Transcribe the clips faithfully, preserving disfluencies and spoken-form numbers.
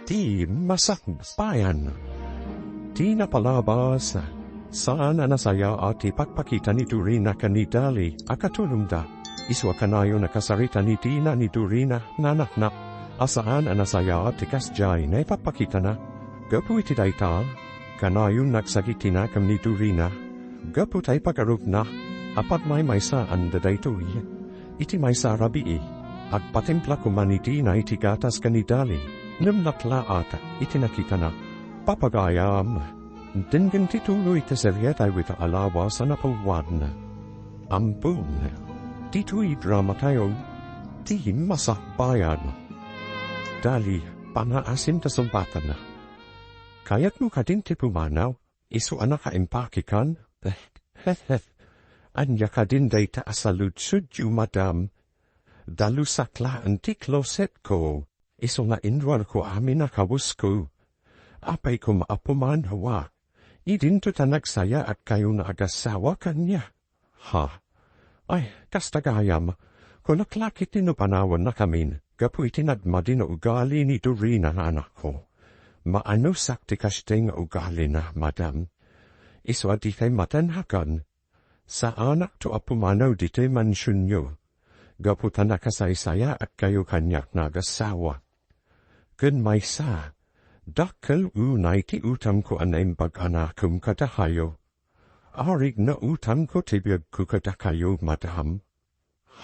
Ti masakbayan. Ti napalabas, saan a nasayaat ti pakpakita ni Dorina ken ni Dali a katulongda. Isu a kanayon a kasarita ni Dina ni Dorina nga anakna, a saan a nasayaat ti kasdiay nga ipakpakitana. Gapu iti dayta, kanayon nga agsakit ti nakem ni Dorina. Gapu ta ipagarupna a pagmaymaysaanda daytoy. Iti maysa a rabii, agpatimpla koma ni Dina iti gatas ken ni Dali, ngem naklaat iti nakitana. Papagayam, denggen ti tuloy ti serietayo ita a lawas a napawan. Ampon, ditoy dramatayo, ti masakbayan. Dali, pangaasim ta sumpatan. Kayatmo kadin ti pumanaw? Isu a nakaimpakekan? Ania kadin dayta a saludsodyo, madam? Dalusak laeng ti closetko. Isu nga inruarko amin a kabusko. Apay koma a pumanaw? Idinto ta nagsayaatkayo nga agassawa kaniak. Ha? Ay, kasta gayam. Kunak la ketdi no panawennakamin gapu iti nadmadi nga ugali ni Dorina nga anakko. Maanusak ti kasdiay nga ugalina, madam. Isu a dikay matenhakan. Saanakto a pumanaw ditoy mansionyo. Gapu ta nakasaysayaatkayo kaniak nga agassawa. Ken maysa, dakkel unay ti utangko a naimbag a nakem kadakayo. Arik nga utangko ti biagko kadakayo, madam.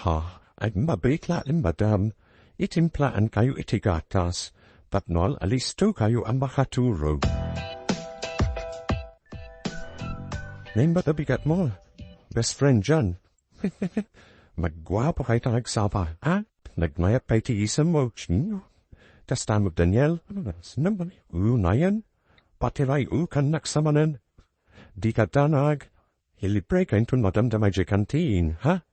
Ha? Ay, mabiit laeng, madam. Itimplaankayo iti gatas, tapno alistokayo a makaturog. Naimbag a bigatmo, best friend John. Magguapo kay ta nagsapa, ha? Nagmayat pay ti isemmo. Kasta met, Daniel. Unayen, patiray-o kannak sa manen. Dika danag, ilibreka inton madamdama idiay kantin, ha?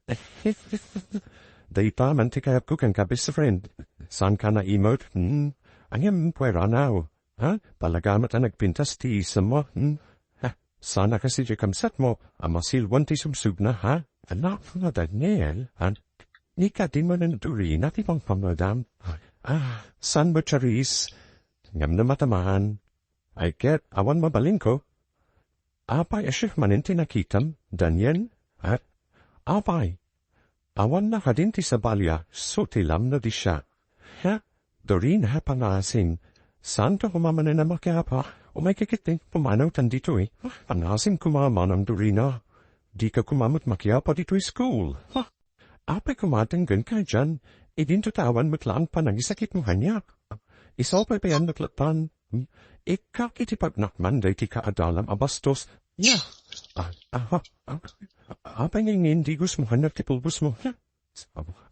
Dayta man ti kayatko kenka, best friend. Saanka naimot, hmm? Ania met pueranaw, ha? Talaga met a nagpintas ti isemmo, hmm? Ha? Saan a kas idiay kamsatmo a masilwan ti subsubna, ha? Anak nga Daniel, ha? Ni kadi manen Dorina ti pangpangadam. Ah, saan met, Charis? Ngem no matamaan. Ay ket, awan mabalinko. Apay a siak manen ti nakitam, Daniel? Ha? Apay? Awan na kadin ti sabalia, so ti lamno di siak. Ha? Dorina, pangaasim. Saanto koma manen a makiapa? Umay kikitting, pumanaw tan ditoy. Pangaasim koma, Manang Dorina. Dika koma met makiapa ditoy school. Ha? Apay koma denggenka dian, idinto ta awan met laeng panangisakitmo kaniak. Isu pay payan met lattan. Ikkak iti pagnakman daytoy kaadalam a bastos. Ya. Ah, ah, ah, ah. Apay nga indigusmo kaniak ti pulbosmo? Ya.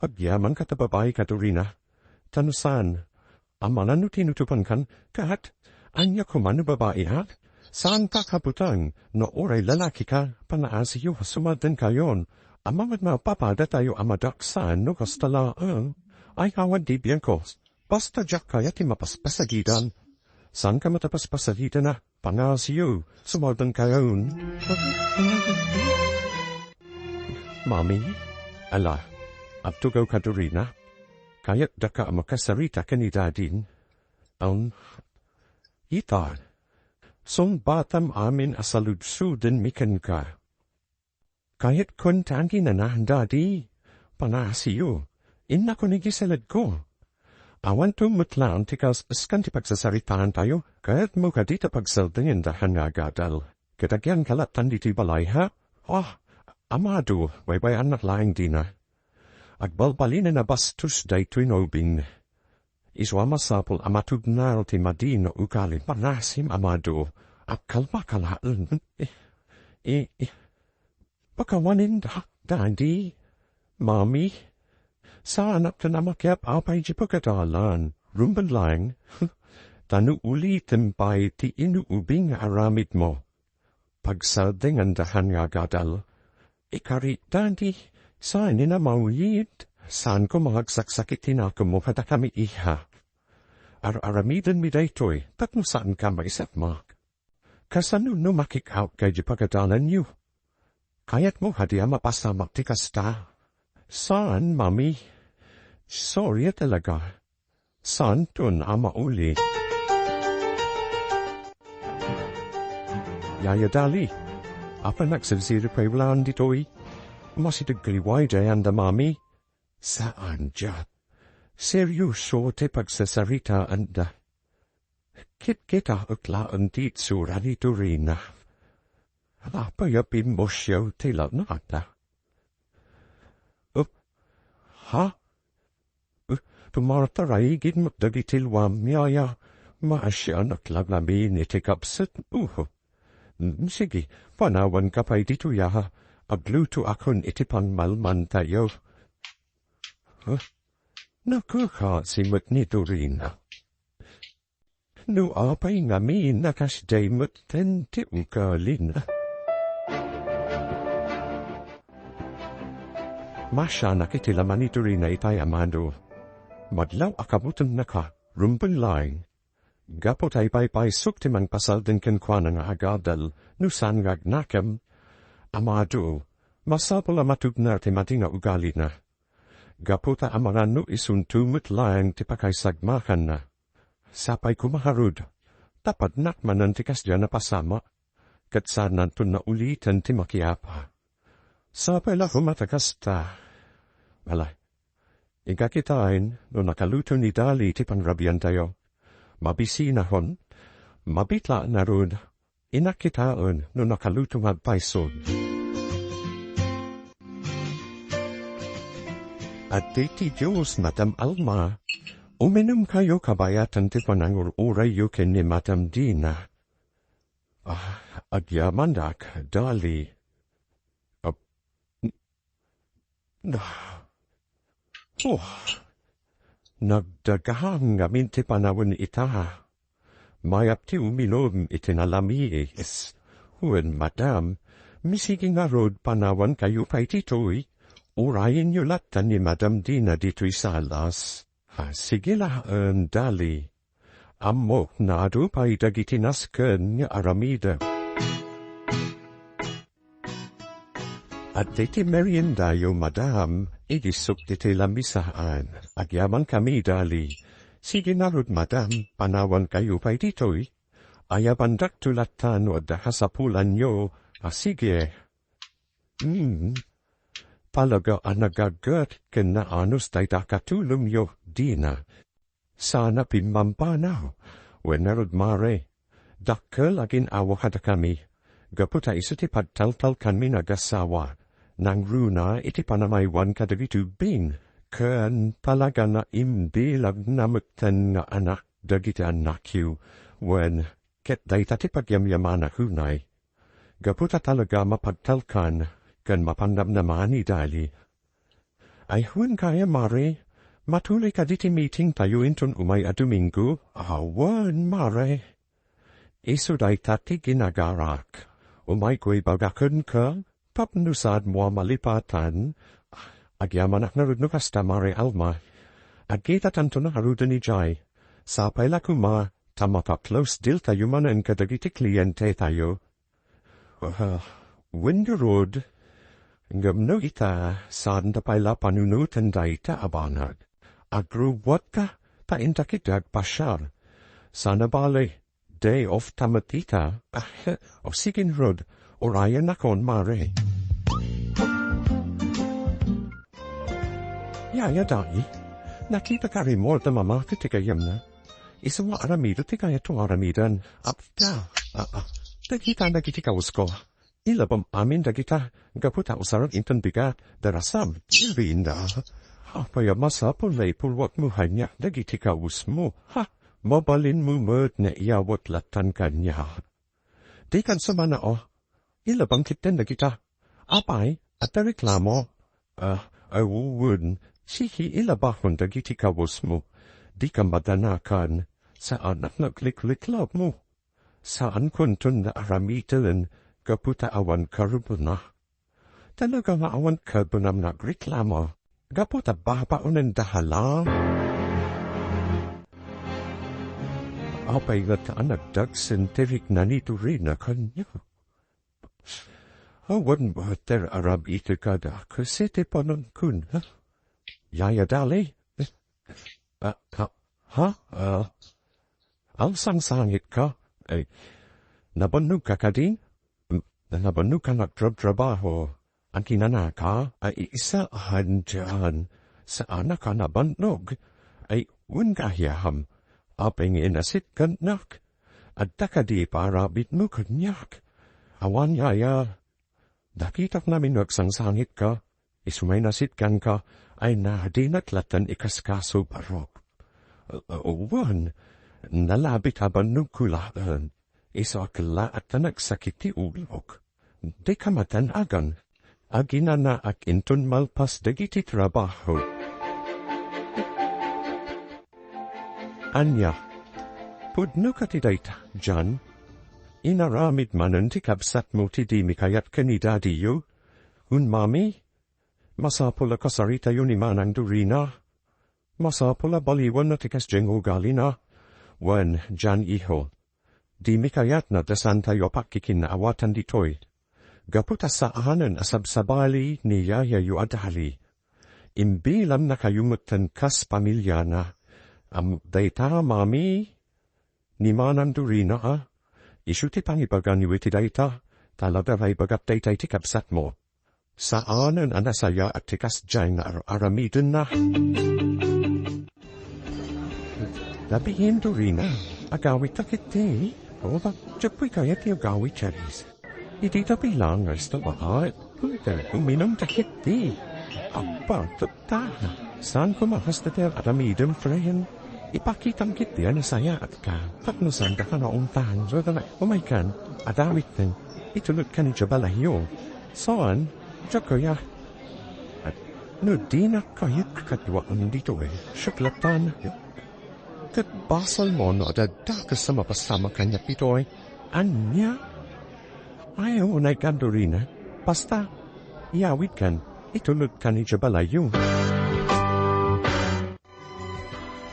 Agyamanka ta babaika, Dorina. Ta no saan, Amangan no tinutupankan, kat, ania koma no babai, ha? Saanka kabutang, no uray lalakika, panaasiyo a sumaldenkayon. Amangan mapapadatayo a madaksan no kasta laeng. Ay, awan ti biangko. Basta diak kayat ti mapaspasagidan. Saanka met a paspasagidan, a? Pangasiyo, sumaldenkayon. Mami, ala, agtugaw ka, Dorina. Kayatdaka a makasarita ken ni Daddy. Um, ita, sungbatam amin a saludsodenmi kenka. Kayatko ti aginana, Daddy. Pangasiyo, innakon idiay saledko. Awanto met laeng ti kas-, kaskan ti pagsasaritaantayo, kayatmo kadi ta pagsaldengen da han nga agadal. Ket agyanka lattan ditoy balay, ha? Ah, amado, baybay-annak laeng dina. Agbalbalinen a bastos daytoy nga ubing. Isu a masapul a matugnaw ti madi nga ugali. Panasim, amado. Agkalmaka laeng. Eh, eh, eh. Pakawanen da, Daddy, Mami. Saanak a makiap-apay diay pagadalan. Rumbeng laeng. Ta no ulitem pay ti inuubing nga aramidmo, pagsaldengen da han nga agadal. Ikari, Daddy, saan a mawid? Saanko nga agsaksakit ti nakemmo kadakami, iha. Ar-aramidenmi daytoy, tapno saanka maisakmak. Kasano no makik-out kay diay pagadalanyo? Kayatmo kadi a mapasamak ti kasta? Saan, Mami. Sorry talaga. Saanton a mauli. Yaya Dali, apay nagsirsiripay laeng ditoy? Masideg ka liway dayan da Mami? Saan, Jack. Serioso ti pagsasaritaanda. Kitkitaek laeng ti itsura ni Dorina. Apay a pimmosiaw ti lanada. Uh, ha? Uh, tumartaraigid met dagiti luam, Yaya. Maasianak laeng ngamin iti kabsat. Uh, mm, sige, panawanka pay ditoy, ha? Aglutoakon iti pangmalmantayo. Huh? Nakakasi met ni Dorina. No apay ngamin a kasdiay metten ti ugalina. Maasianak iti laman ni Dorina itay, Amado. Madlaw a kabutennaka, rumbeng laeng. Gapu ta ipaypaysok ti mangpasalden kenkuana nga agadal no saan nga agnakem, Amado, masapul a matugna ti madi nga ugalina. Gapu ta amangan no isunto met laeng ti pakaisagmakanna. Sapay koma ngarud, ta padnak manen ti kasdiay a pasamak, ket saannanto nauliten ti makiapa. Sapay la koma ta kasta. Ala, igakitaen no nakaluto ni Dali ti pangrabiantayo. Mabisinakon, mabitla ngarud, Innak kitaen no nakaluto nga agpayso. Adda ti Dios, Madam Alma. Uminumkayo kabayatan ti panangur-urayyo ken ni Madam Dina. Ah, agyamannak, Dali. Ah, n-, na-, Oh, nagdagaham ngamin ti panawen ita. Mayat ti uminum iti nalamiis. Wen, Madam, misigi ngarud panawankayo pay ditoy. Urayenyo latta ni Madam Dina ditoy salas. Ah, sige laeng, Dali. Ammok, naadu pay dagiti nasken nga aramidek. Adda ti meriendayo, Madam, idi sukdi ti lamisaan. Agyamankami, Dali. Sige ngarud, Madam, panawankayo pay ditoy. Ayabandakto latta no adda kasapulanyo. Ah, sige. Hmm. Talaga a nagaget ken naanus dayta a katulongyo, Dina. Saan a pimmampanaw. Wen ngarud, Mare, dakkel a gin-awa kadakami, gapu ta isu ti pagtaltalkanmi nga agassawa, nangruna iti panamaywan kadagiti ubbing, ken talaga naimbilagna metten nga anak dagiti annakyo, wen ket dayta ti pagyamyamanak unay. Gapu ta talaga mapagtalkan ken mapannamnama ni Dali. Ay, wen kaya, Mare, matuloy kadi ti meetingtayo inton umay a Domingo? Awan, Mare. Isu dayta ti ginagarak. Umayko ibaga kenka, tapno saanmo a malipatan. Agyamanak ngarud no kasta, Mare Alma. Agkitatanto ngaruden idiay. Sapay la koma, ta mapaklos diltayo manen kadagiti klientetayo. Ah, wen ngarud, ngem no ita, saanda pay la panunoten dayta a banag. Agrubuatka, ta intak iti agpasiar. Saan a bale, day off ta met ita. Ah, o sige ngarud, urayennakon, Mare. Yaya Dali, nakitaka rimmuar da Mama ket ti gayyemna. Isu nga aramidek ti kayatto nga aramiden. Apta, a, a, dagita dagiti kawusko. Ilabem amin dagita, gapu ta usarem inton bigat, darasam, irina. Apay a masapul nga ipulwakmo kaniak dagiti kawusmo. Ha, mabalinmo met nga iyawat lattan kaniak. Dikan sumana, o. Ilabem ketdin dagita. Apay, adda reklamo? Ah, awan, sige, ilabakon dagiti kawusmo. Dika madanakan, saanak naglikliklabmo. Saankonton nga aramiden gapu ta awan karbona. Talaga nga awan karbonam nga agreklamo. Gapu ta babaonen da hala. Apay ngata a nagdagsen ti rikna ni Dorina kaniak? Awan met ti aramidek kada, kas iti panankon, ha? Yaya Dali? Ah, ha? Ha? Ah, agsangsangitka? Ay, nabannogka kadi? Nabannogka nga agtrabtrabaho. Aginanaka a iisaan dian. Saanaka nabannog. Ay, wen gayam. Apay nga inasitgannak? Adda kadi paarabidmo kaniak? Awan yaya. Nakitak namin no agsangsangitka. Isu may nasitganka, ay nadinak latten ikaskaso barok. Wen, nalabit a bannogko laeng. Isu a kellaat ta nagsakit ti ulok. Dika madan-agan. Aginanaak inton malpas dagiti trabaho. Ania, pudno ka ti dayta, John? Inaramid manen ti kabsatmo ti di mikayat ken ni dadiyo? Wen, mami, masapul a kasaritayo ni Manang Dorina. Masapul a baliwen no ti kasdiay nga ugalina. Wen, John, iho, di mikayat no adda saantayo a pakikinnaawatan ditoy. Gapu ta saanen a sabsabali ni yayayo a Dali. Imbilannakayo metten kas pamiliana. Am, dayta, mami, ni Manang Dorina, a? Isu ti pangibaganiyo iti dayta, ta la da maibagak dayta iti kabsatmo. Saanen a nasayaat ti kasdiay nga ar-aramidenna. Nabiin, Dorina, agawidka ketdi? O, ba, diak pay kayat ti agawid, Charis. Iti tapilangas ta baat, Peter, uminum ta ketdi. Agpatut ta. Saan koma kasta ti ar-aramidem, friend? Ipakitam ketdi a nasayaatka. Tapno saandaka naungtan, Jordan, umaykan, agawidten, itulodkan idiay balayyo. Saan? Diak kayat. No dinak kayat kakaduaan ditoy, siak latta. Ket basolmo no adda dakes a mapasamak kaniak ditoy. Ania? Ay, unaykan, Dorina. Basta, iyawidkan, itulodkan idiay balayyo.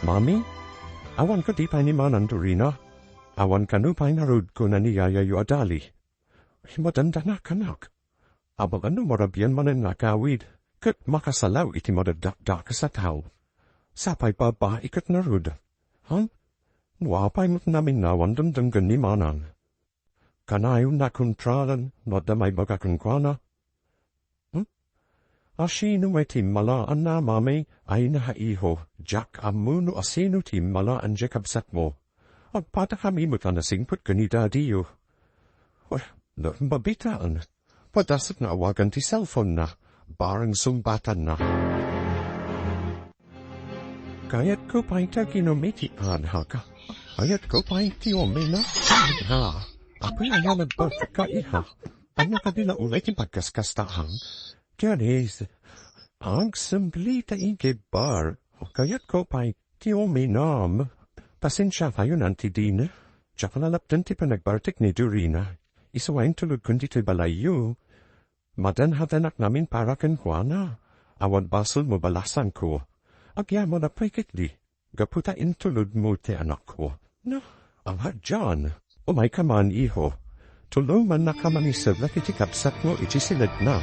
Mami, awan kadi pay ni Manang Dorina? Awan kano pay ngarud, kuna ni yayayo a Dali. Ay, madandanakanak. Amangan no marabian manen nga agawid, ket makasalaw iti madadakdakes a tao. Sapay babai ket ngarud. Ha? No apay met naminnawan dengdenggen ni Manang? Kanayon a kontralan no adda maibaga kenkuana. Hmm? A sino met ti immalaanna, mami? Ay na, iho, diak ammo no a sino ti immalaan diay kabsatmo. Agpadakami met a nasingpet ken ni dadiyo. Wen, no, mabitaan. Padasek nga awagan ti cellphone-na. Bareng sungbatanna. Kayatko pay ti aginom iti anhak. Kayatko pay ti umina. Ha? Apay aya nagbatekka, iha? Ania kadi la unay ti pagkaskastaan? Janice, agsemblita idiay bar. Kayatko pay ti uminum. Pasensiatayon, Auntie Dina. Diak nalapdan ti panagbartek ni Dorina. Isu a intulodkon ditoy balayyo. Madanhadanak namin para kenkuana. Awan basol mo balasanko. Agyamanak pay ketdi, gapu ta intulodmo ti anakko. No, Ama John, umayka man, iho. Tulongannaka mangisebrak iti kabsatmo iti siledna.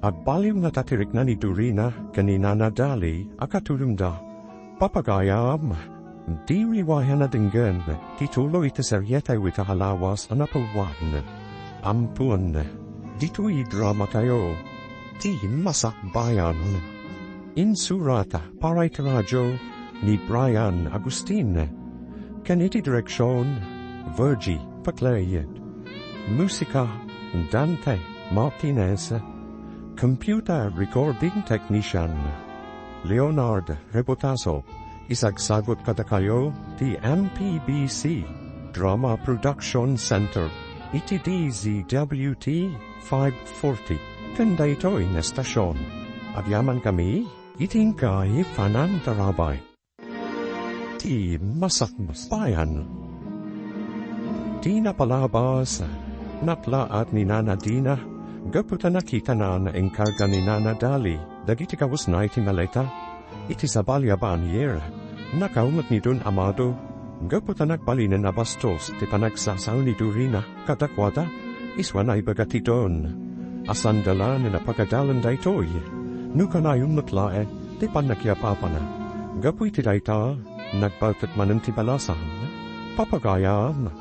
Agbaliw nga tatirikna ni Dorina ken ni Nana Dali a katulongda. Papagayam, diri wayan a denggen ti tulo iti serietayo ita a lawas a napawan. Ampon, ditoy dramatayo, ti Masakbayan. Insurata para iti radio ni Brian Agustin, ken iti direksion, Virgie Paclay. Musika, Dante Martinez. Computer recording technician, Leonard Rebotazo. Isagsagut kadakayo ti M P B C Drama Production Center iti D Z W T five forty. Ken daytoy nga estasion, agyamankami iti inkay panangtarabay. Ti Masakbayan. Ti napalabas, natlaat ni Nana Dina, gapu ta nakitana nga inkarga ni Nana Dali dagiti kawesna iti maleta. Iti sabali a banier, nakawmet ni Don Amado, gapu ta nagbalinen a bastos ti panagsasao ni Dorina kadakuada, isu a naibaga ti Don a saan da laeng a pagadalen daytoy. No kanayon met laeng ti pannakiapapana. Gapu iti dayta, nagbaltek manen ti balasan. Papagayam,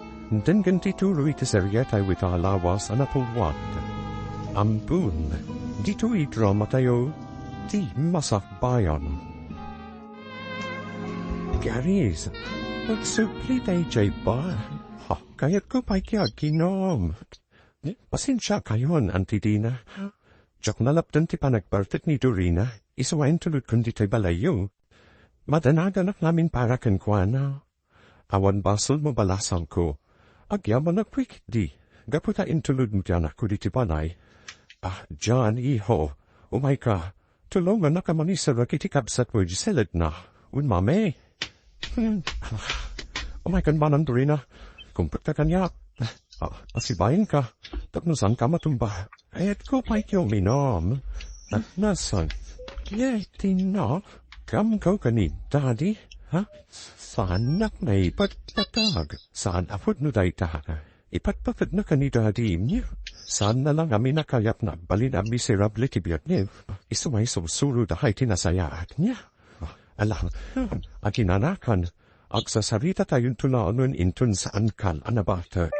denggen ti tuloy ti serietayo ita a lawas a napulwat. Ampon, ditoy dramatayo, ti masakbayan. Garis, agsubli tayo jay bar. Ha, kayatko pay ti agkinam. Pasensiakayon, Auntie Dina. Diak nalapdan ti panagbartek ni Dorina, isu a intulodkon ditoy balayyo. Madanaganak ngamin para kenkuana. Awan basolmo, balasangko. Agyamanak ket di, gapu ta intulodmo ti anakko ditoy balay. Ah, John, iho, umayka. Tulongannak a mangiserrek iti kabsatmo idiay seledna. Wen, Mami. Hmm. Umaykan manen, Dorina. Kumpekka kaniak. Ah, asibayenka. Tapno saanka matumba. Kayatko pay ti uminum. At nasan? Kaya iti na, kamkaw ka ni Daddy, ha? Saanak naipatpatag. Saan a pudno dayta. Ipatpatagna ka ni Daddy, nia? Saan na lang a minakayatna, balin a miserable ti biagna. Isu may sursuro da hay ti nasayaat, nia? Ala, aginanakan, agsasaritatayon tunawen inton saankan a nabatek.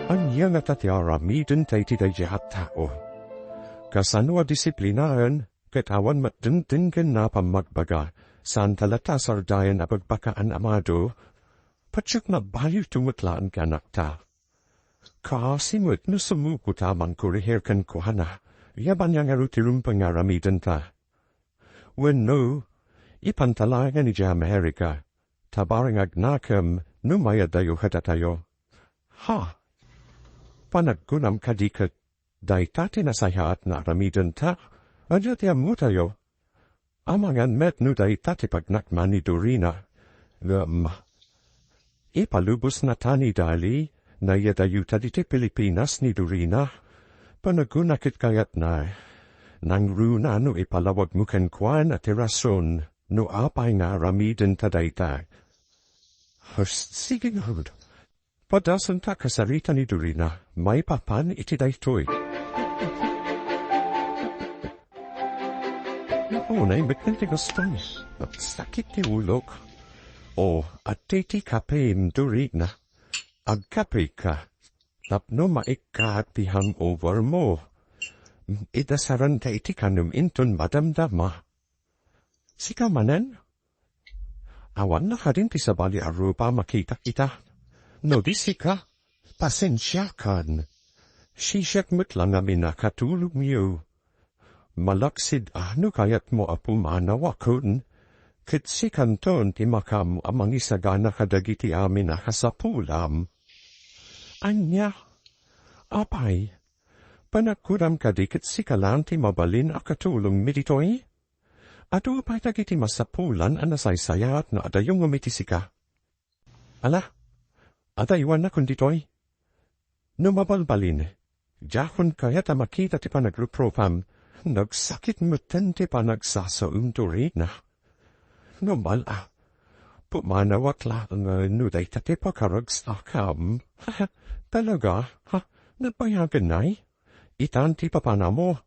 Ania ngata ti aramidenta iti daydiay a tao? Kasano a disiplinaen ket awan met dengdenggenna a pammagbaga, saan ta latta a sardayan a bagbakaan a madu? Patiek nabaliwto met laeng ti anakta. Kaasi met no sumukota a mangkorehir kenkuana, ya baniay ngarud ti rumbeng nga aramidenta. Wenno, ipanta laengen idiay Amerika, ta bareng agnakem no mayadayo kadatayo. Ha! Panagkunam kadi ket dayta ti nasayaat nga aramidenta? Ania ti ammotayo? Amangan met no dayta ti pagnakna ni Dorina. Ngem, ipalubosna ta ni Dali, nayadayota ditoy Pilipinas ni Dorina. Panagkuna ket kayatna, nangruna no ipalawagmo kenkuana ti rason no apay nga aramidenta dayta. Hus, sige ngarud. Padasenta a kasarita ni Dorina maipapan iti daytoy. Napaunay met ti gaston. Sakit ti ulok. O, adtoy ti kapem, Dorina. Agkapeka. Tapno maikkat ti hangover mo. Idasaranta iti kanem inton madamdama. Sika manen? Awan nakadin ti sabali a rupa a makitak ita. No di sika, pasensiakan. Sisiak met la ngamin a katulongyo. Malaksid a no kayatmo a pumanawakon, ket sikanton ti makaammo a mangisagana kadagiti amin a kasapulam. Ania? Apay, panagkunam kadi ket sika laeng ti mabalin a katulongmi ditoy? Adu pay dagiti masapulan a nasaysayaat no adayongem iti sika. Ala, adaywanakon ditoy. No mabalbalin, diakon kayat a makita ti panagrupropam, nagsakit metten ti panagsasaom, Dorina. No mal-a, pumanawak laeng no dayta ti pakaragsakam. Talaga? Ha? Nabayagen, nay? Itan ti papanawmo.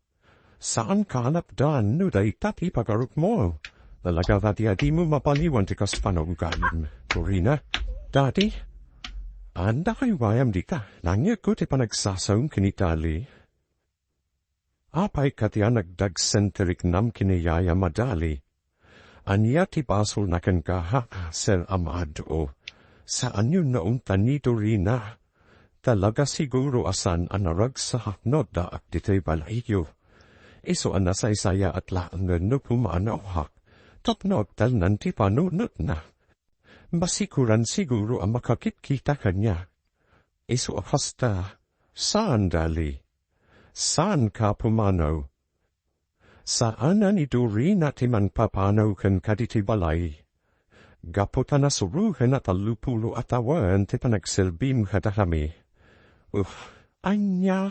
Saanka a napdan no dayta ti pagarupmo. Talaga, Daddy, a dimo mapaliwan ti kas panagugaliam, Dorina. Daddy, awan dakayo gayam dita. Nangngegko ti panagsasaom ken ni Dali. Apay kadi a nagdagsen ti riknam ken ni yayam a Dali? Ania ti basolna kenka, ha, Sir Amado? Saanyo nauntan ni Dorina. Talaga siguro a saan a naragsak no addaak ditoy balayyo. Isu a nasaysayaat laengen no pumanawak tapno agtalnan ti panunotna. Masikuran siguro a makakitkita kaniak. Isu a kasta, saan, Dali. Saanka a pumanaw. Saanen ni Dorina ti mangpapanaw kenka ditoy balay. Gapu ta nasuroken a tallopulo a tawen ti panagserbim kadakami. Uh, ania?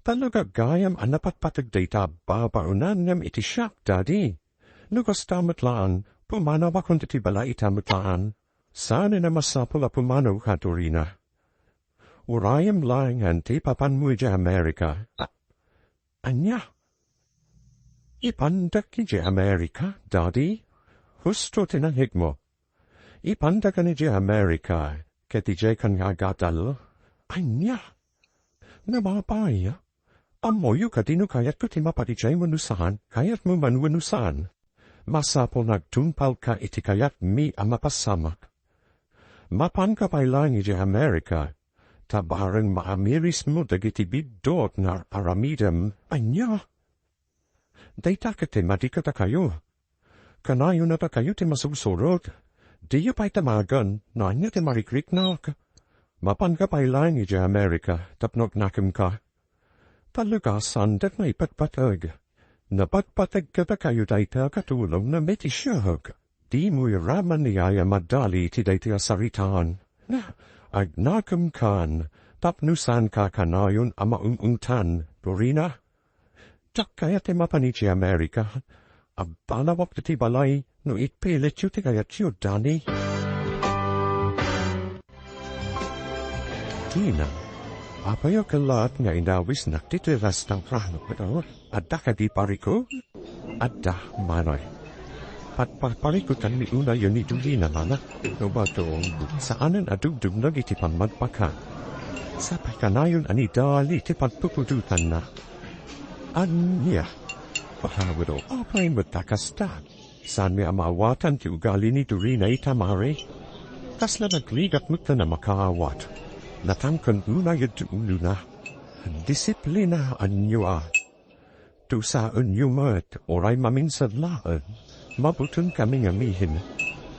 Talaga gayam a napatpateg dayta a babaonannem iti siak, Daddy. No kasta met laeng, pumanawakon ditoy balay ita met laeng. Saanen a masapul a pumanawka, Dorina. Urayem laengen ti ipapanmo idiay Amerika. A-, ania? Ipandak idiay Amerika, Daddy? Husto ti nangikmo. Ipanda kanidiay Amerika, ket idiay kan nga agadal. Ania? Namapay. Ammoyo kadi no kayatko ti mapadidiay wenno saan, kayatmo man wenno saan. Masapul nga agtungpalka iti kayatmi a mapasamak. Mapanka pay laeng idiay Amerika, ta bareng maamirismo dagiti biddut nga aramidem. Ania? Dayta ket ti madi kadakayo. Kanayonto dakayo ti masursurot. Diyo pay tamagen no ania ti marikriknak. Mapanka pay laeng idiay Amerika tapno agnakemka. Talaga, saan ket nga ipatpateg. Napatpateg kadakayo dayta a katulong no met isyak. Dimo iraman ni Yaya Madali ti daytoy a saritaan. Agnakemkan, tapno saanka kanayon a maung-ungtan, Dorina. Dakkayo ti mapan idiay Amerika. Agbalawak ti balay no ipilityo ti kayatyo, Dali. Tina, apayo ket laat nga inawisnak ti teras tangrano? Adda kadi pariko? Adda, Manoy. Patpaparikutanmi unay ni Dorina, Mama. No bato, saanen a dumdumneg iti pammadpakan. Sapay kanayon a ni Dali ti pagpupudotanna. Ania? Pahawiro, apay met a kasta? Saanmi a maawatan ti ugali ni Dorina ita, Mare? Kasla nagrigat met a makaawat. Natangken unay iti ulona. Disiplina, anyo a. Tusaenyo met, uray maminsan laeng. Mabuton kami ngamin.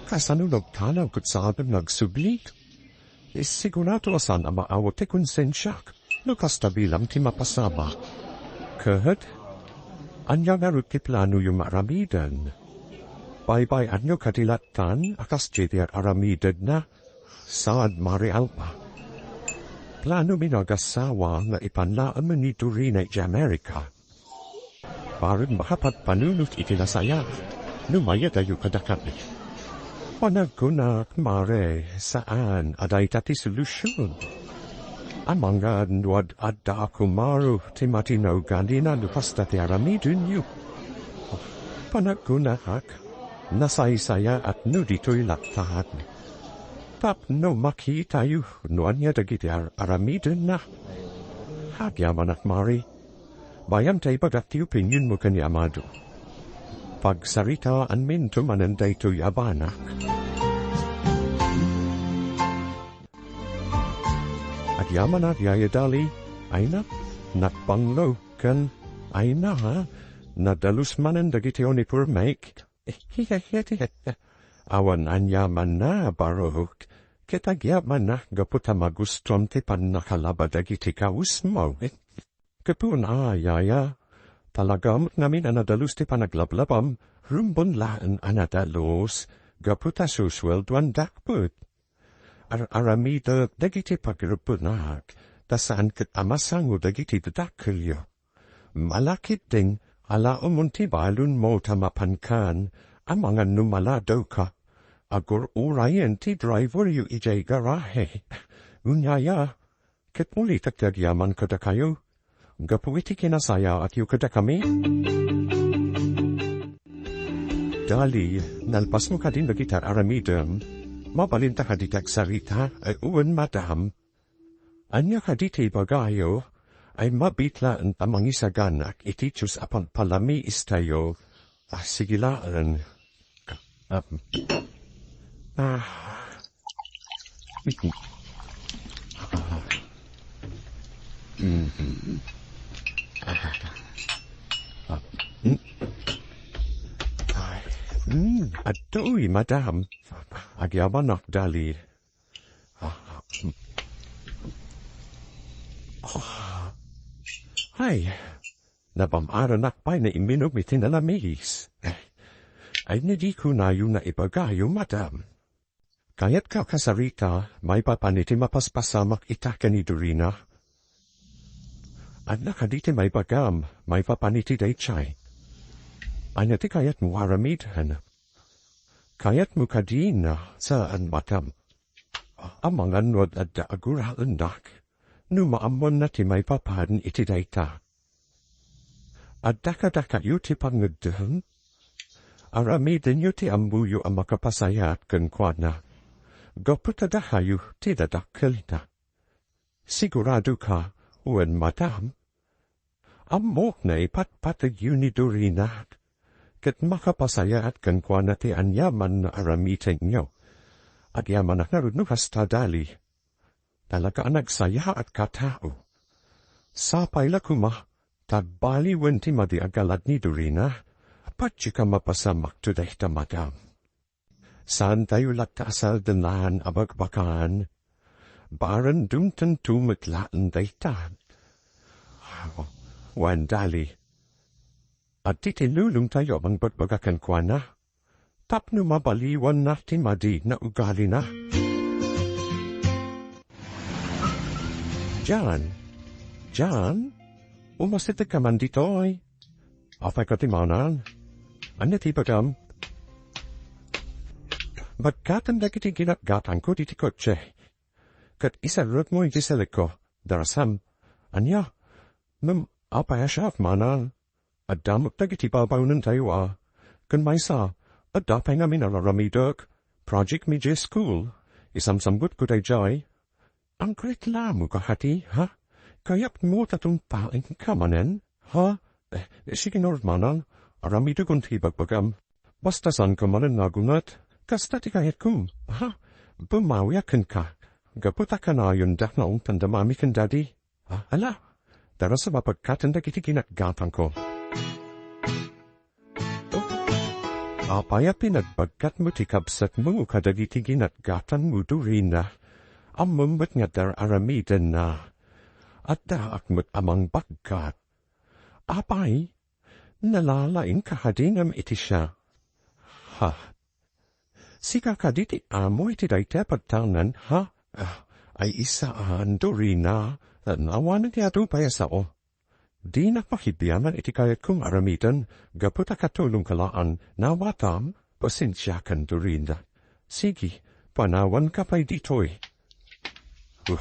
Kasano nagtanaw ket saanen nga agsubli? Sigurado a saan a maawat ti konsensiak no kasta bilang ti mapasamak. Ket, ania ngarud ti planoyo nga aramiden? Baybay-anyo kadi lattan a kasdiay ti ar-aramidedna? Saan, Mare Alma. Planomi nga agassawa nga ipan laeng ni Dorina idiay Amerika. Bareng makapagpanunot iti nasayaat no mayadayo kadakami. Panagkunak, Mare, saan a dayta ti solusion. Amangan no ad-adda a kumaro ti madi nga ugalina no kasta ti aramidenyo. Panagkunak, nasaysayaat no ditoy lattan. Tapno makitayo no ania dagiti ar-, aramidenna. Agyamanak, Mare. Bayam ta ibagak ti opinionmo ken ni amado. Pagsaritaanminto manen daytoy a banak. Agyamanak, Yaya Dali, ay na, nagbanglo, ken, ay na, ha, nadalus manen dagiti uniformek. Awan aniamanna, Barok, ket agyamanak gapu ta magustom ti pannakalaba dagiti kawesmo. Gapu na, Yaya, talaga met ngamin a nadalus ti panaglablabam, rumbon laeng a nadalus, gapu ta susueldoandak met. Ar-aramidek dagiti pagrebbenak, ta saan ket a masango dagiti dakkelyo. Malakitding, alaomon ti balonmo ta mapankan, amangan no maladewka. Agur-urayen ti driveryo idiay garahe. Unyaya, ket ulitek ti agyaman kadakayo. Gapu iti kinasayaatyo kadakami. Dali, nalpasmo kadin dagiti ar-aramidem? Mabalinta kadi ti agsarita? Ay, wen, madam. Ania kadi ti ibagayo? Ay, mabit laeng ta mangisaganak iti Dios a pagpalamiistayo. Ah, sige laeng. Ah, ah. Mhm. Ah, ah, mm. Ay, mm, adtoy, madam. Agyamanak, Dali. Ah, mm. Ah. Ay, napam-aranak pay nga imminum iti nalamis. Ay, ni di kunayo nga ibagayo, madam. Kayatka a kasarita maipapan iti mapaspasamak ita ken ni Dorina? Adda kadi ti maibagam maipapan iti daydiay? Ania ti kayatmo nga aramiden? Kayatmo kadi nga saan, madam? Amangan no adda a guraennak, no maammonna ti maipapan iti dayta. Adda kadakayo ti pangngeddeng? aramidenyo ti ammoyo a makapasayaat kenkuana. Gapu ta dahayo ti dadakkelna. Siguradoka, wen, madam? Ammok nga ipatpategyo ni Dorina, ket makapasayaat kenkuana ti aniaman nga aramidenyo. Agyamanak ngarud no kasta, Dali. Talaga a nagsayaatka a tao. Sapay la koma, ta baliwen ti madi a galad ni Dorina, patgek a mapasamakto dayta, madam. Saantayo latta a saldenan a bakbakan. Barendontanto met laeng dayta. Wen, Dali. Adda ti lulongtayo a mangbagbaga kenkuana tapno mabaliwanna ti madi nga ugalina. John? John? Umasidegka man ditoy. Apay ka ti manan? Ania ti ibagam? Bagkatem dagiti ginatgatangko diti kotse. Ket iserrekmo iti selikko, darasam. Ania? Ngem apay a siak manan? Adda met dagiti babaonentayo a. Ken maysa, adda pay ngamin a raramidek. Project mi idiay school. Isamsamgutko daydiay. Agreklamoka kadi, ha? Kayatmo ta tungpaenka manen, ha? Eh, sige ngarud manan, aramidekon ti ibagbagam. Basta saanka manen nga agunget, kasta ti kayatko, ha? Bumawiak kenka. Gapu ta kanayonda nga umtanda Mami ken Daddy. Ah, ala, darasam a bagkaten dagiti ginatgatangko. Apay a pinagbagkatmo ti kabsatmo kadagiti ginatgatangmo, Dorina? Ammom met nga dar-aramidenna. Addaak met a mangbagkat. Apay? Nalalaingka kadi ngem iti siak? Ha? Sika kadi ti amo iti daytoy a pagtaengen, ha? Ah, ay isaan, Dorina. Awanen ti adu pay a sao. Dinak makibiaman iti kayatko nga aramiden gapu ta katulongka laeng. Nawatam, pasensiakan, Dorina. Sige, panawanka pay ditoy. Uh,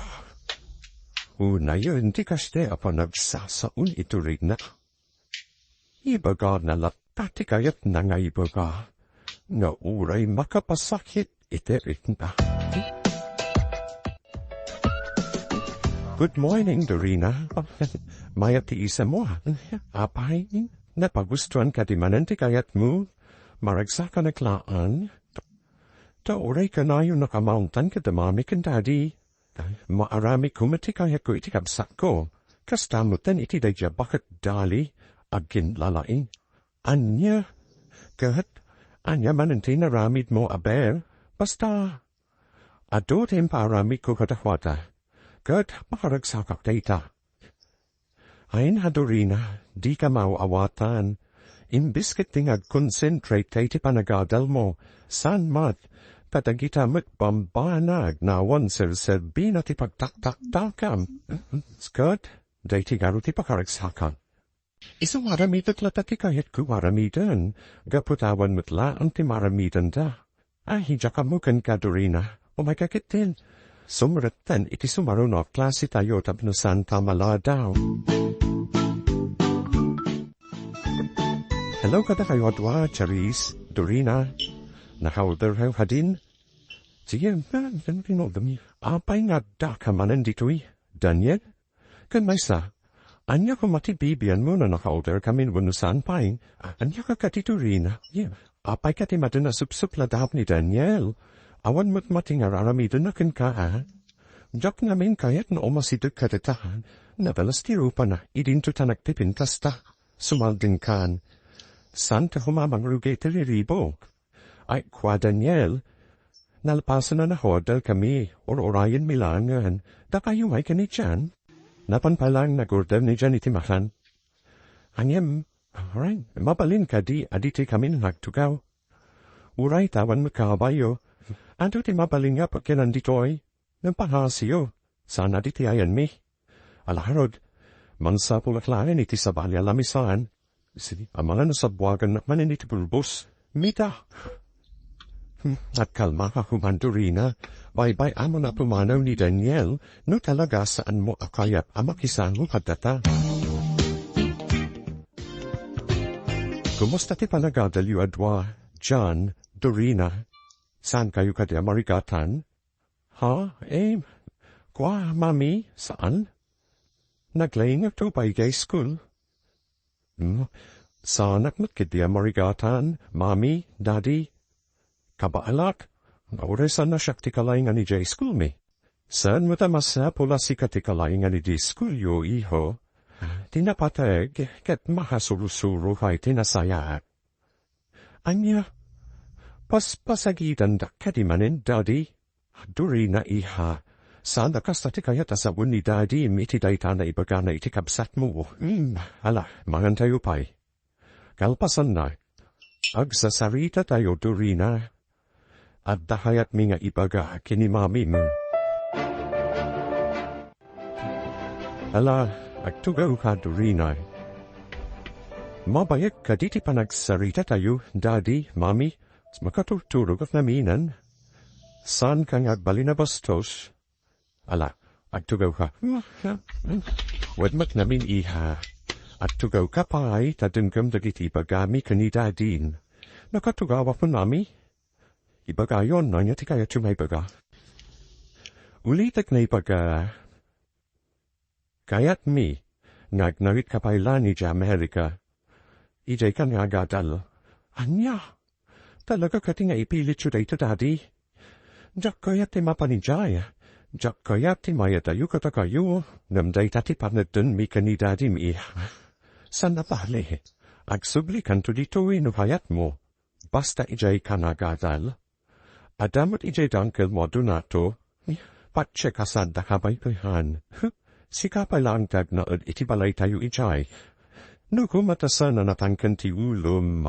unayen ti kasta a panagsasao ni Dorina. Ibagana latta ti kayatna nga ibaga, nga uray makapasakit iti rikna. Good morning, Dorina. Mayat ti isamo, a. Apay, napagustuan kadi manen ti kayatmo? Maragsakanak laeng. Ta uray kanayon a kamauntan kada Mami ken Daddy. Maaramidko met ti kayatko iti kabsatko. Kasta metten iti daydiay a baket, Dali, aginlalaing. Ania? Ket ania manen ti inaramidmo, aber? Basta, adu ti impaaramidko kadakuada. Ket makaragsakak dayta. Ay, Dorina, dika maaw-awatan. Imbes ket ti nga agconcentrate ka iti panagadalmo, saan met, ta dagita met bambanag nga awan serserbina ti pagtaktaktakam. Ket, daytoy ngarud ti pakaragsakak. Isu nga aramidek latta ti kayatko nga aramiden, gapu ta awan met laeng ti maaramidenda. Ay, diak ammo kenka, Dorina. Umayka ketdin. Sumrekten iti sumaruno a klasetayo tapno saanta maladaw. Hello kadakayo a dua, Charis, Dorina. Naka-order kayo kadin? Sige, apay nga addaka manen ditoy, Daniel? Ken maysa, ania koma ti bibianmo no naka-order kamin wenno saan pay? Ania ka kadi, Dorina? Apay ka ti madin a supsupladaak ni Daniel? Awan met mati nga ar-aramidenna kenka, a? Diak ngamin kayat no umasideg kadata. Nabalas ti rupana idinto ta nagpipintas ta. Sumaldingkan. Saan ta koma mangrugi ti riribuk? Ay, kua Daniel, nalpasen a naka-order kami, ur-urayenmi laengen, dakayo ngay kanidian? Napan pay laeng nag-order ni Jan iti makan. Ngem, uray, mabalin kadi a ditoy kami nagtugaw? Uray ta awan met kabayo. Adu ti mabalin nga pagyanan ditoy? Ngem pangngasiyo, saan a ditoy ayanmi. Ala ngarud, mangsapulak laeng iti sabali a lamisaan. Sige, amangan no sabbuagannak manen iti bulbos. Mita! Hmm, agkalmaka koma, Dorina. Baybay-amon a pumanaw ni Daniel no talaga saanmo a kayat a makisango kadata. Kumusta ti panagadalyo a dua, John, Dorina? Saankayo kadi a marigatan? Ha? Eh, kua, Mami, saan? Naglaingekto pay idiay school. Hmm, saanak met ketdi a marigatan, Mami, Daddy? Kabaalak, nauresan a siak ti kalaingan idiay school mi. Saan met a masapul a sika ti kalaingan idiay schoolyo, iho. Ti napateg, ket makasursuro pay ti nasayaat. Ania? Pas-, pasagidandak kadi manen, Daddy? Dorina, iha. Saan a kasta ti kayat a sawen ni Daddy iti dayta a naibagana iti kabsatmo. Hmm, ala, mangantayo pay. Kalpasanna, agsasaritatayo, Dorina. Adda kayatmi nga ibaga ken ni Mamim. Ala, agtugawka, Dorina. Mabayag kadi ti panagsaritatayo, Daddy, Mami? Makaturturog a naminan. Saanka nga agbalin a bastos? Ala, agtugawka. Wen met ngamin, iha. Agtugawka pay ta dengngem dagiti ibagami ken ni Daddy. Nakatugawakon, Mami? Ibagayon no ania ti kayatyo maibaga. Ulitek nga ibaga, kayatmi nga agnawitka pay laeng idiay Amerika. Idiayka nga agadal. Ania? Talaga kadi nga ipilityo dayta, Daddy? Diak kayat ti mapan idiay. Diak kayat ti mayadayo kadakayo, ngem dayta ti panagdenmi ken ni Daddy mi. Saan a bale. Agsublikanto ditoy no kayatmo. Basta idiayka nga agadal. Adda met idiay dangkelmo a donato. Patse kasadda kabaytoy han. Sika pay laeng ti agnaed iti balaytayo idiay. No koma ta saan a natangken ti ulom,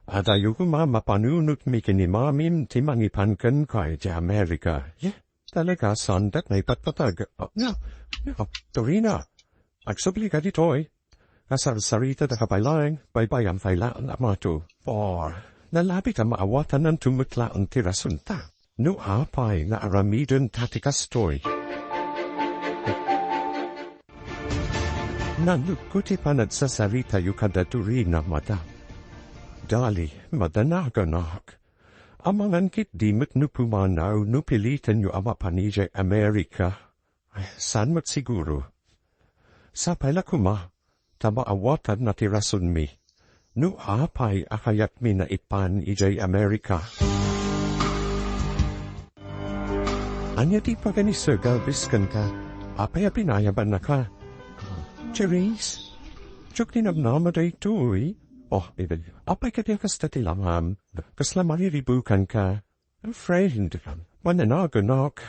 adayo koma mapanunotmi ken ni Mamim ti mangipan kenka idiay Amerika. Ye, talaga, saandak nga ipatpatag. Ah, nga, nga, Dorina, agsublika ditoy. Kasarsaritadaka pay laeng, baybayan pay laeng, Amato. Por, nalabit a maawatan ti met laeng ti rasunta. No apay nga aramidenta ti kastoy. Nalukko ti panagsasaritayo kada Dorina, madam. Dali, madanaganak. Amangan ketdi met no pumanaw no pilitenyo a mapan idiay Amerika. Ay, saan met siguro? Sapay la koma, ta maawatanna ti rasonmi. No apay a kayatmi nga ipan idiay Amerika. Ania ti ibaga ni Sir Galvis kenka? Apay a pinayabannaka? Therese, diak ti namnama daytoy. Oh, apay kadi a kasta ti langam? Kasla mariribukanka? Friend, mananaganak.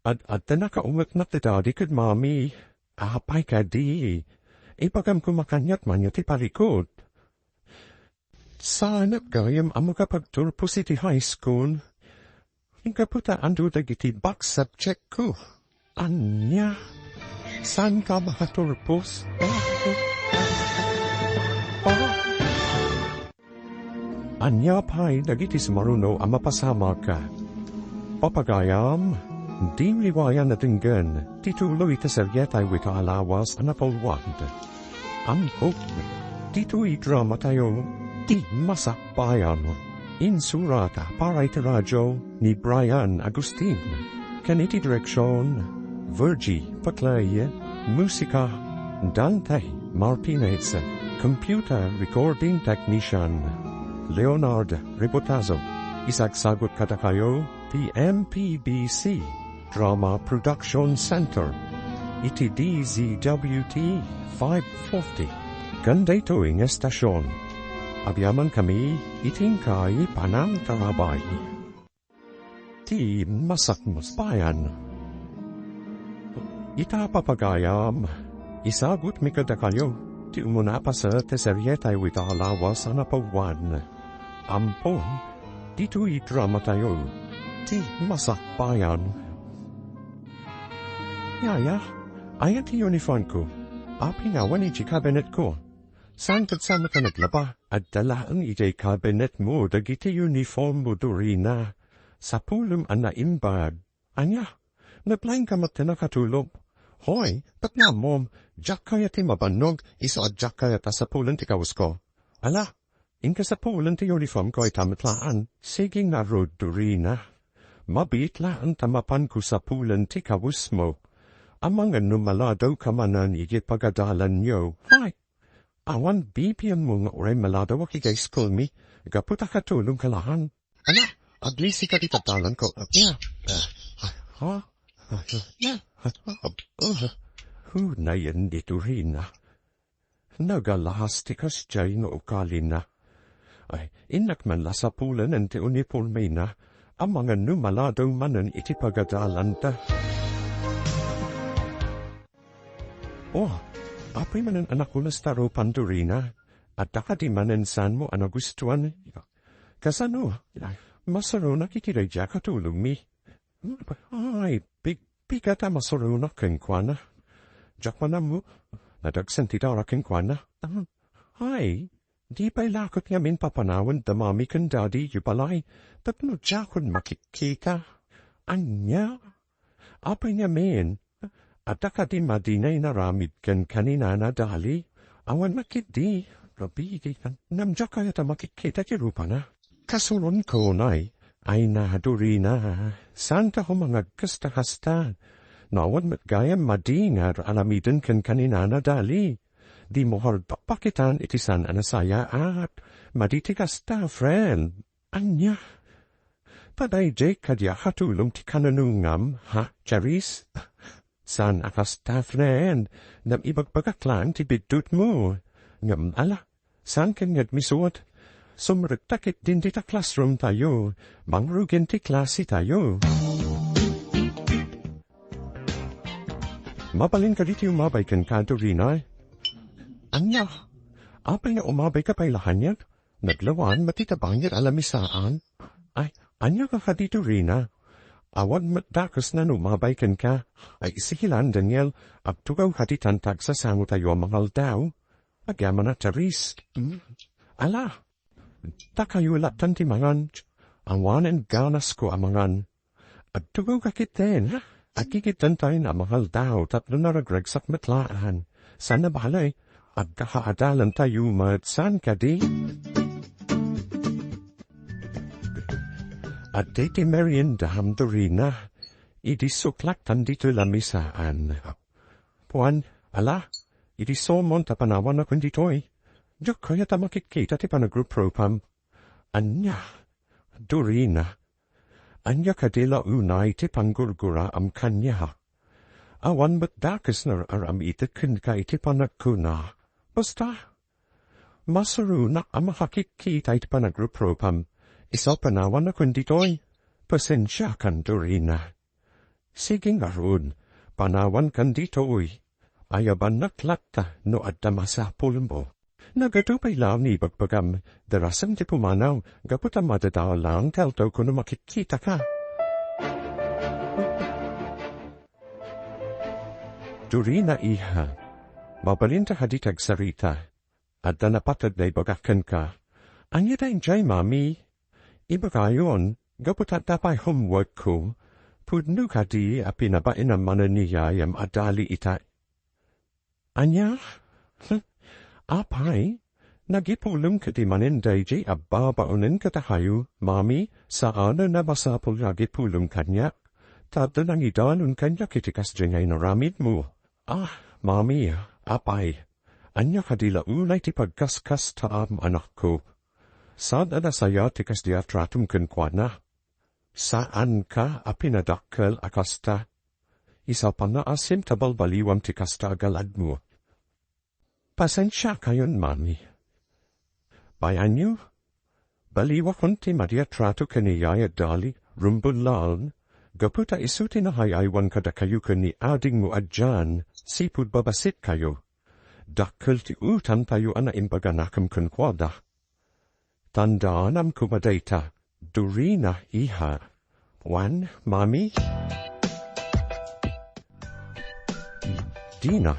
Ad-, adda nakaumeknak ti daddy ken mommy. Apay kadi? Ibagam koma kaniak mano ti parikut. Saanak gayam a makapagturpos iti high school. Gapu ta adu dagiti back subject ko. Ania? Saanka makaturpos? Ania pay dagiti sumaruno a mapasamak? Papagayam, dimo liwayan a denggen ti tuloy iti serietayo ita a lawas a napalwad. Ampon, ditoy dramatayo, Ti Masakbayan. Insurat para iti radio ni Brian Agustin. Ken iti direksion, Virgie Paclay. Musika, Dante Martinez. Computer recording technician, Leonard Rebotazo. Isagsagut kadakayo ti M P B C Drama Production Center iti D Z W T five forty. Ken daytoy nga estasion, agyamankami iti inkay panangtarabay. Ti Masakbayan. Ita, papagayam, isagutmi kadakayo ti umuna a paset ti serietayo ita a lawas a napawan. Ampon, ditoy dramatayo, Ti Masakbayan. Yaya, aya ti uniformko? Apay nga awan idiay kabinetko? Saan ket saan ka naglaba? Adda laeng idiay kabinetmo dagiti uniformmo, Dorina. Sapulem a naimbag. Ania? Naglaingka met ti nakatulog? Hoy, ket nga ammom, diak kayat ti mabannog, isu a diak kayat a sapulen ti kawesko. Ala, Inka sapulen ti uniformko ay ta met laeng. Sige ngarud, Dorina. Mabiit laeng ta mapanko sapulen ti kawesmo. Amangan no maladawka manen iti pagadalanyo. Ay, awan bibianmo nga uray maladawak iti schoolmi, gapu ta katulongka laeng. Ala, aglisika iti adalanko. Ya. Ha? Ya. Hu, nayen ni Dorina. Nagalahas ti kasdiay nga ugalina. Ay, innak man la sapulenen ti unipormena, amangan no maladaw manen iti pagadalanta. Oh, apay manen a nakunas ta rupan, Dorina? Adda kadi manen saanmo a nagustuan? Kasano? Masuronak iti daydiay a katulongmi. Ay, pig-, pigat a masuronak kenkuana. Diak man ammo, nadagsen ti dara kenkuana. Ay, di pay la ket ngamin papanawen da mami ken daddy iti balay tapno diakon makikkita. Ania? Apay ngamin? Adda kadi madi nga inaramid kenka ni Nana Dali? Awan met ketdi. Rabidi, ngem diak kayat a makikkita ti rupana. Kasuronko, Nay. Ay na, Dorina. Saanka koma nga agkasta-kasta. No awan met gayam madi nga ar-aramiden kenka ni Nana Dali. Dimo kardakpakitan iti saan a nasayaat. Madi ti kasta, friend. Ania? Padaydiay kadi a katulong ti kananungam, ha, Charis? Saan a kasta, friend. Ngem ibagbagak laeng ti biddutmo. Ngem ala, saan kaniak misuot? Sumrekta ketdin dita classroom tayo. Mangrugen ti klase tayo. Mabalin kadi ti umabay kenka, Dorina? Ania? Apay nga umabayka pay la kaniak? Naglawan met ti tabangir a lamisaan. Ay, ania ka kadi, Dorina? Awan met dakesna no umabay kenka. Ay, sige laeng, Daniel, agtugaw kadi ta agsasangotayo a mangaldaw. Agyamanak, Charis. Hmm? Ala, dakayo lattan ti mangan. Awanen ganasko a mangan. Agtugaw ka ketdin, ha? Agkikittaentayo a mangaldaw tapno naragragsak met laeng. Saan a bale, agkakaadalantayo met, saan kadi? Adda ti meriendam, Dorina. Idi suklak tan ditoy lamisaan. Puan, ala, idi sumon ta panawanakon ditoy. Diak kayat a makikkita ti panagruprupam. Ania? Dorina. Ania kadi la unay ti panggurguraam kaniak? Awan met dakes nga ar-aramidek kenka iti panagkuna. Basta, masuronak a makakikkita iti panagruprupam. Isu a panawanakon ditoy. Pasensiakan, Dorina. Sige ngarud, panawankan ditoy. Ayabannak latta no adda masapulmo. Nagadu pay laeng ni ibagbagam, darasem ti pumanaw, gapu ta madadael laeng ti aldaw ko no makikkitaka. Dorina, iha, mabalinta kadi ti agsarita? Adda napateg nga ibagak kenka. Ania daydiay, Mami? Ibagayon, gapu ta adda pay homework ko, pudno kadi a pinabainam manen ni Yayam a dali ita? Ania? Hm. Apay, nagipulong kadi manen daydiay a babaonen kadakayo, Mami, saanen a masapul nga agipulong kaniak, ta adda nangidanon kaniak iti kasdiay nga inaramidmo. Ah, Mami, Apay, ania kadi la unay ti pagkaskastaam, anakko? Saan a nasayaat ti kasdi a tratom kenkuana. Saanka a pinadakkel a kasta. Isapana a siem ta balbaliwam ti kasta a galadmo. Pasensiakayon, Mami. Bayanyo, baliwakon ti madi a trato ken ni Yaya Dali, rumbullan, gapu ta isu ti nangay-aywan kadakayo ken ni adingmo a Jan, sipud babasitkayo. Dakkel ti utantayo a naimbaganakem kenkuada. Tandaanam koma dayta, Dorina, iha. Wen, Mami? Dina.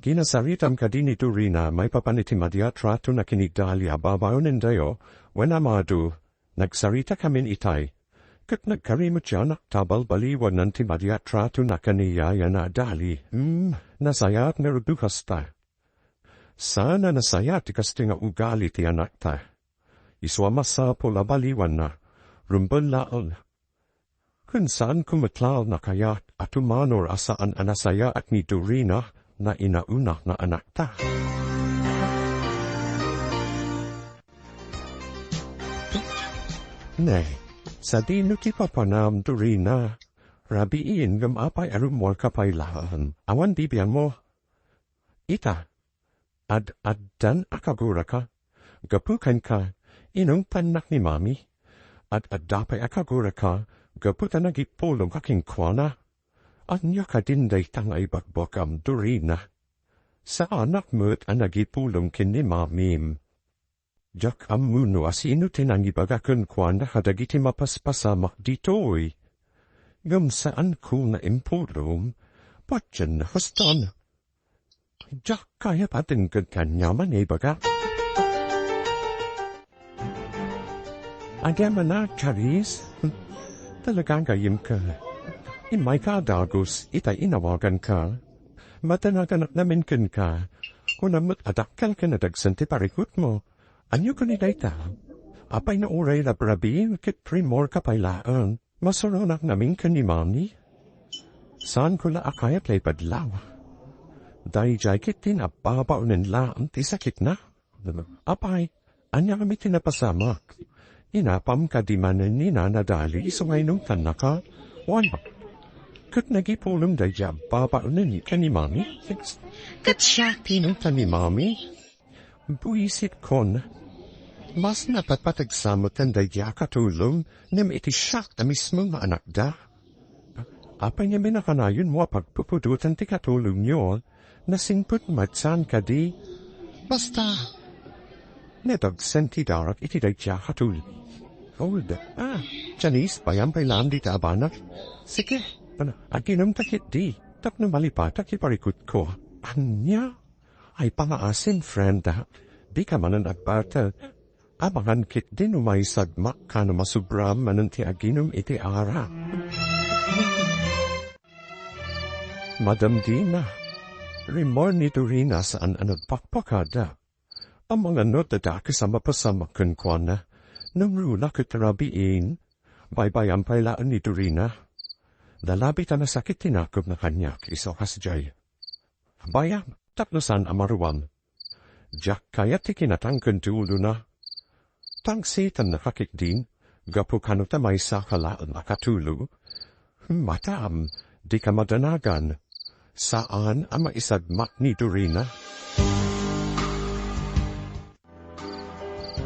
Kinasaritam kadi ni Dorina maipapan iti madi a tratona ken ni Dali a babaonendayo, wen, amado, nagsarita kamin itay. Ket nagkarimut ti anak ta balbaliwanan ti madi a tratona ken ni yayana a Dali. Hmm, nasayaat ngarud no kasta. Saan a nasaya ti kastoy nga ugali ti anakta. Isu a masapul a baliwanna, rumbel laeng. Ken saanko met laeng a kayat a tumanor a saan a nasayaat ni Dorina nga inauna nga anakta. Ne, sadino ti papanam, Dorina? Rabiin ngem apay a rummuarka pay laeng? Awan bibiangmo. Ita, ad-addan a kaguraka. Gapu kenka, inungtannak ni Mami. Ad-adda pay a kaguraka, gapu ta nagipulongka kenkuana. Ania kadin dayta nga ibagbagam, Dorina? Saanak met a nagipulong ken ni Mamim. Diak ammo no asino ti nangibaga kenkuana kadagiti mapaspasamak ditoy. Ngem saanko nga impulong, patien na kastan. Diak kayat a denggen ti ania man nga ibaga. Agyamanak, Charis. Talaga a gayyemka. Immayka a dagus, ita inawaganka. Madanaganak ngamin kenka. Kunam met a dakkel ken nadagsen ti parikutmo. Ania koni dayta? Apay no uray rabrabiim ket rimmuarka pay laeng? Masuronak ngamin ken ni Mami. Saanko la a kayat nga ibadlaw. Daydiay ketdin a babaonen laeng ti sakitna. Apay, ania ngamin ti napasamak? Inapam kadi manen ni Nana Dali isu nga inungtannaka? Wen, ket nagipulong daydiay a babaonen ken ni Mami? Ket siak ti inungtan ni Mami? Buisitkon. Mas napatpategsa met daydiay a katulong ngem iti siak a mismo nga anakda. Apay ngamin a kanayonmo a pagpupudoten ti katulongyo? Nasingpet met saan kadi? Basta, nadagsen ti darak iti daydiay a katulong. Hold. Ah, Janice, bayam pay laeng dita a banak. Sige, aginumta ketdi tapno malipatak ti parikutko. Ania? Ay, pangaasim, friend, ah. Dika manen agbartel. Amangan ketdi no maisagmak kano masubra manen ti aginum iti arak. Madam Dina, rimmuar ni Dorina saan a nagpakpakada. Amangan no dakes a mapasamak kenkuana. Nangruna ket rabiin, baybayan pay laeng ni Dorina. Lalabi ta nasakit ti nakemna kaniak isu a kasdiay. Bayam, tapno saan a maruam. Diak kayat ti kinatangken ti ulona. Tangsitanna kaketdin, gapu kano ta maysa ka laeng a katulong. Madam, dika madanagan. Saan a maisagmak ni Dorina.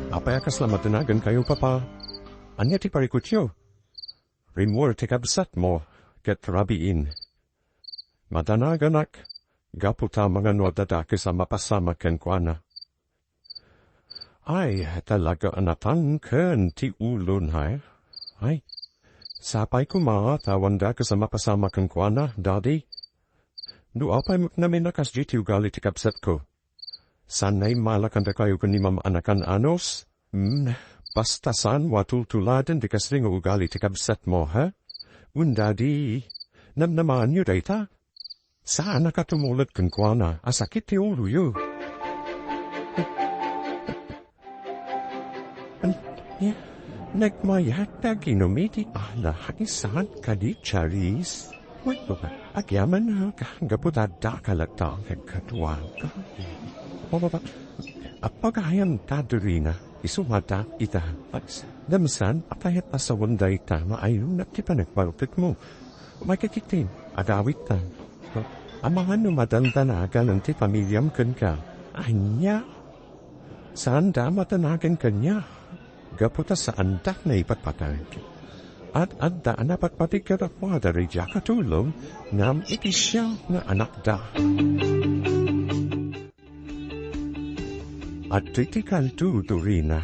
Apay a kasla madanagankayo, Papa? Ania ti parikutyo? Rimmuar ti kabsatmo, ket rabiin. Madanaganak, gapu ta amangan no adda dakes a mapasamak kenkuana. Ay, talaga a natangken ti ulona, eh. Ay, sapay koma ta awan dakes a mapasamak kenkuana, Daddy. No apay met ngamin a kasdi ti ugali ti kabsatko. Saan a immala kadakayo ken ni Mama a nakan-anos? Hmm, basta saanmo a tultuladen ti kasdi nga ugali ti kabsatmo, ha? Wen, Daddy, namnamaanyo dayta? Saanak a tumuled kenkuana a sakit ti uloyo. Ania? Nagmayat ta aginum iti alak, saan kadi, Charis? Wen, agyamanak, gapu ta adda ka latta nga agkaduak. Apagayam ta, Dorina, isu nga adda ita. Damsan, apay a pasawen dayta nga ayunak ti panagbalbekmo? May kakittim, agawitta. Amangan no madandanagan ti pamiliam kenka. Ania? Saanda a madanagan kaniak, gapu ta saanda nga ipatpateg. Ad-adda a napatpateg kadakuada daydiay a katulong ngem iti siak nga anakda. Adtoy ti kaldo, Dorina.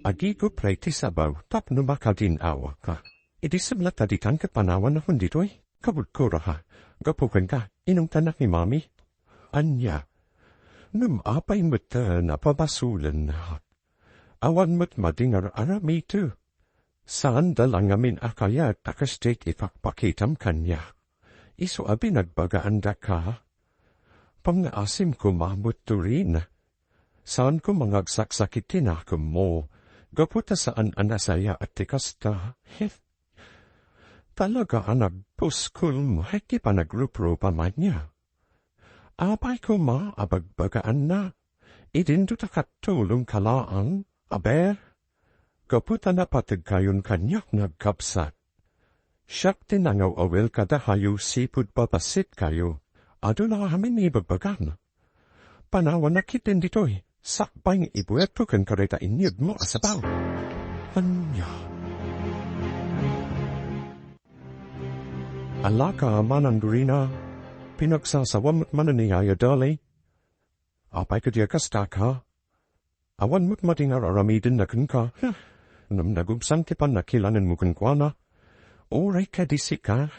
Agigup pay ti sabaw tapno makagin-awaka. Idi sibla ta ditan ket panawanakon ditoy, kabudkuraha, gapu kenka, inungtanak ni Mami. Ania? Ngem apay met ta napabasulennak? Awan met madi nga ar-aramidek. Saanda la ngamin a kayat a kasdiay ti ipakpakitam kaniak. Isu a binagbagaandaka. Pangngaasim koma met, Doreen. Saan koma nga agsaksakit ti nakemmo, gapu ta saan a nasayaat ti kasta. Talaga a nagpuskolmo ti panagruprupa ania. Apay koma a bagbagaanna? Idinto ta katulongka laeng, aber? Gapu ta napategkayon kaniak nga agkabsat. Siak ti nangaw-awil kadahayo sipud babassit kayo. Aduna amin ibagbagan. Panawannak ketdin ditoy, sakbay nga ibuetko kenka dayta inyegmo a sabaw. Ania? Alaka manen, Dorina, pinagsasawam met manen ni Yaya Dolly. Apay kadi a kasta ka? Awan met madi nga ar-aramidenna kenka. Huh. Ngem nagubsang ti pannakilanenmo kenkuana. Uray kadi sika,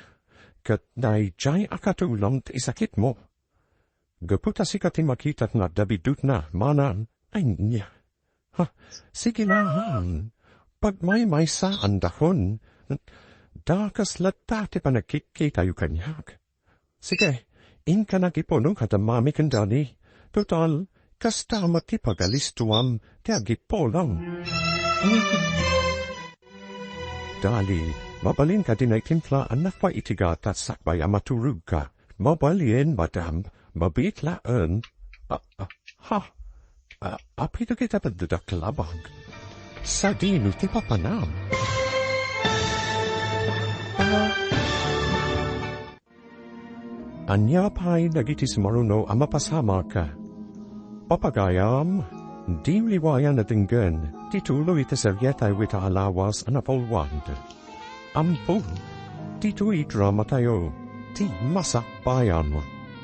ket daydiay a katulong ti sakitmo. Gapu ta sika ti makita nga adda biddutna, manen, ania? Ha, sige la, han. Pagmaymaysaandakon. Dakes latta ti panagkitkitayo kaniak. Sige, inkanak ipuno kada mami ken daddy. Total, kasta met ti pagalistuam ti agipulong. Dali, mabalin kadi nga itimpla a napay iti gatas sakbay a maturogka. Mabalin, madam, mabiit laeng. Ah, ah, ha? Ah, apay dagiti paddadak labag? Sadino ti papanam? Ah. Ania pay dagiti sumaruno a mapasamak? Papagayam, di liwayan a denggen ti tuloy iti serietayo ita a lawas a napulwan. Ampon, ditoy dramatayo, ti Masakbayan.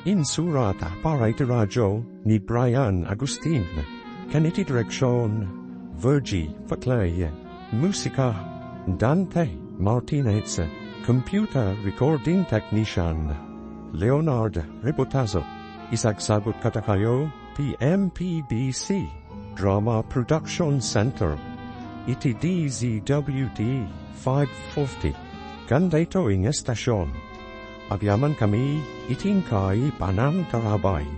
Insurat para iti radio ni Brian Agustin, ken iti direksion, Virgie Fatley. Musika, Dante Martinez. Computer recording technician, Leonard Rebotazo. Isagsagut kadakayo ti M P B C Drama Production Center iti D Z W T five forty. Ken daytoy nga estasion, agyamankami iti inkay panangtarabay.